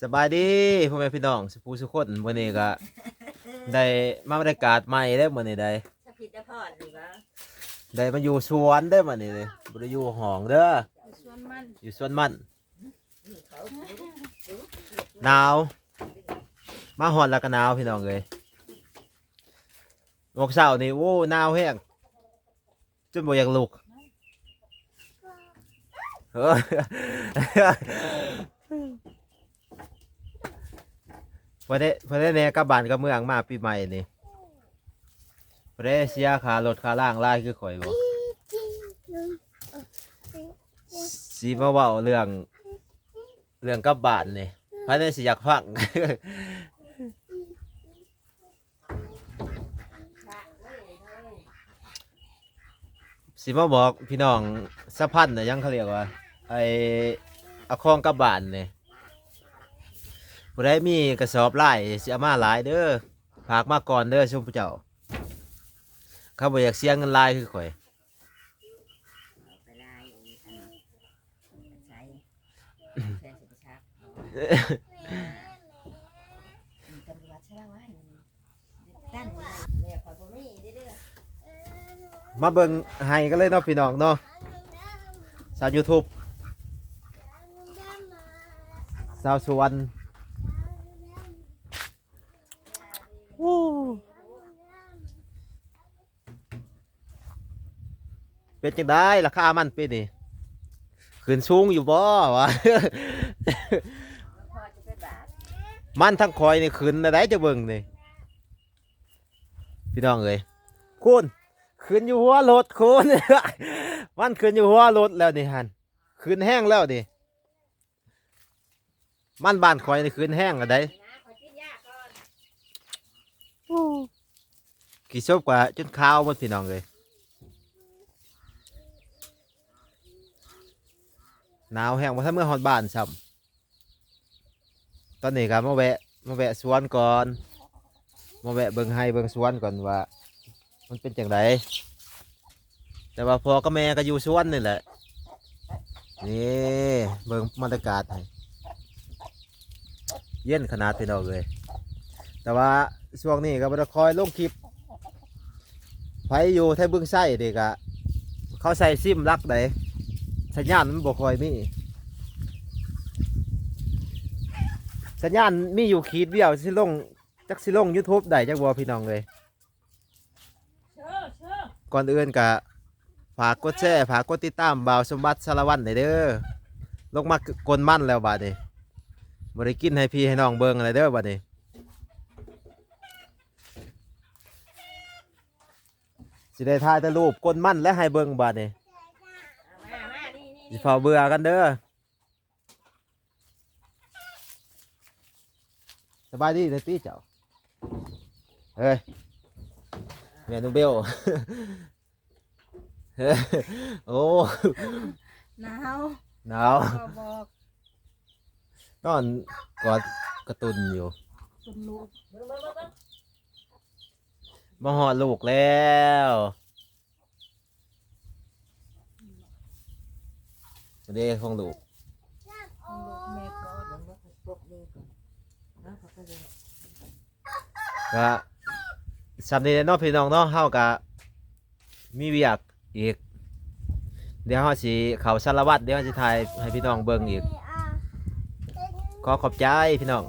ສະບາຍດີພໍ່ແມ່ພີ່ນ້ອງສູ່ຜູ້ສູ່ຄົນ. ມື້ນີ້ກໍໄດ້ມາບັນຍາກາດໃໝ່ເດ້ ມື້ນີ້ໄດ້ ສະພິດຕະພອນນີ້ຫວາ ໄດ້ມາຢູ່ສວນເດ້ ມື້ນີ້ເດ້ ບໍ່ໄດ້ຢູ່ຫ້ອງເດີ ຢູ່ສວນມັນ ຢູ່ສວນມັນ. ໜາວ ມາຮອດແລ້ວກໍໜາວພີ່ນ້ອງເອີຍ. ອອກເຊົ້ານີ້ ໂອ້ ໜາວແຮງ ຈົນບໍ່ຢາກລຸກ. ເອີ ບໍ່ໄດ້ ບໍ່ໄດ້ແດ່ກັບບ້ານກັບເມືອງມາປີໃໝ່ນີ້ ບໍ່ໄດ້ເສຍຄ່າລົດຄ່າລາງຫຼາຍຄືຂ້ອຍບໍ່? ຊິມາເວົ້າເລື່ອງ ເລື່ອງກັບບ້ານນີ້ ໃຜແດ່ຊິຢາກຟັງ? ຊິມາບອກພີ່ນ້ອງສະພັນນະ ຫຍັງເຂົາເອີ້ນວ່າ ໄອ້ ເອົາຂອງກັບບ້ານນີ້ ຜູ້ໃດມີກະສອບລາຍຊິເອົາມາຫຼາຍເດີ ຝາກມາກ່ອນເດີຊຸມເຈົ້າ ເຂົາບໍ່ຢາກເສຍເງິນຫຼາຍຄືຂ້ອຍ. ເອົາໄປລາຍອີກ ອັນ ໃສ່ ແຟນສຸດປະຊັກ ຕຳຫຼວດຊະລະວະ ຕັນແລ້ວຂ້ອຍບໍ່ມີເດີ. ມາເບິ່ງໄຮ່ກັນເລີຍເນາະພີ່ນ້ອງເນາະ ຊາວຢູທູບ ຊາວສວນ. ໂອ້ ເປັນຈັ່ງໃດລາຄາມັນປີນີ້? ຂຶ້ນສູງຢູ່ບໍ່ວະ? ມັນທາງຂ້ອຍນີ້ຂຶ້ນແນວໃດ ຈະເບິ່ງນີ້ພີ່ນ້ອງເອີຍ ຄຸນ ຂຶ້ນຢູ່ຫົວລົດຄຸນ ມັນຂຶ້ນຢູ່ຫົວລົດແລ້ວນີ້ຫັ້ນ ຂຶ້ນແຮງແລ້ວນີ້. ມັນບ້ານຂ້ອຍນີ້ຂຶ້ນແຮງແລ້ວໃດ໋. ໂອ້ ຂີ້ສົບກະຈົນຂາວໝົດພີ່ນ້ອງເອີຍ ໜາວແຮງ ບໍ່ທັນເມືອຮອດບ້ານຊ້ຳ. ຕອນນີ້ກະມາແວະ ມາແວະສວນກ່ອນ ມາແວະເບິ່ງໄຮ່ເບິ່ງສວນກ່ອນວ່າ ມັນເປັນຈັ່ງໃດ ແຕ່ວ່າພໍ່ກັບແມ່ກໍຢູ່ສວນນີ້ແຫຼະ. ນີ້ເບິ່ງບັນຍາກາດໃຫ້ ເຢັນຂະໜາດພີ່ນ້ອງເອີຍ ແຕ່ວ່າຊ່ວງນີ້ກໍບໍ່ໄດ້ຄ່ອຍລົງຄລິບ. ໃຜຢູ່ໄທບຶງໄຊນີ້ກະ ເຂົາໃຊ້ຊິມຫຼັກໃດ໋ ສັນຍານມັນບໍ່ຄ່ອຍມີ ສັນຍານມີຢູ່ຂີດດຽວ ຊິລົງ ຈັກຊິລົງຢູທູບໄດ້ຈັກບໍ່ພີ່ນ້ອງເອີຍ. ກ່ອນອື່ນກະຝາກກົດແຊ ຝາກກົດຕິດຕາມບ່າວສົມບັດສາລະວັນແດ່ເດີ ລົງມາກົນມັນແລ້ວບາດນີ້ ບໍ່ໄດ້ກິນໃຫ້ພີ່ໃຫ້ນ້ອງເບິ່ງແລ້ວເດີບາດນີ້ ຊິໄດ້ຖ່າຍແຕ່ຮູບກົນມັນແລ້ວໃຫ້ເບິ່ງບາດນີ້ ຊິຟ້າວເບື່ອກັນເດີ. ສະບາຍດີເດີຕິເຈົ້າ ເອີຍ ແມ່ໜູເບວ ໂອ້ ໜາວ ໜາວ ກໍບອກ ນອນກອດກາຕູນຢູ່ ຕຸນລູກ ມາຮອດລູກແລ້ວ. ເດ້ຂອງລູກ ຂອງລູກແມ່ກໍ ກໍສ່ຳນີ້ເນາະພີ່ນ້ອງເນາະ ເຮົາກະມີວຽກອີກ ດຽວເຮົາຊິເຂົ້າສາລະວັນ ດຽວເຮົາຊິຖ່າຍໃຫ້ພີ່ນ້ອງເບິ່ງອີກ. ຂໍຂອບໃຈພີ່ນ້ອງ.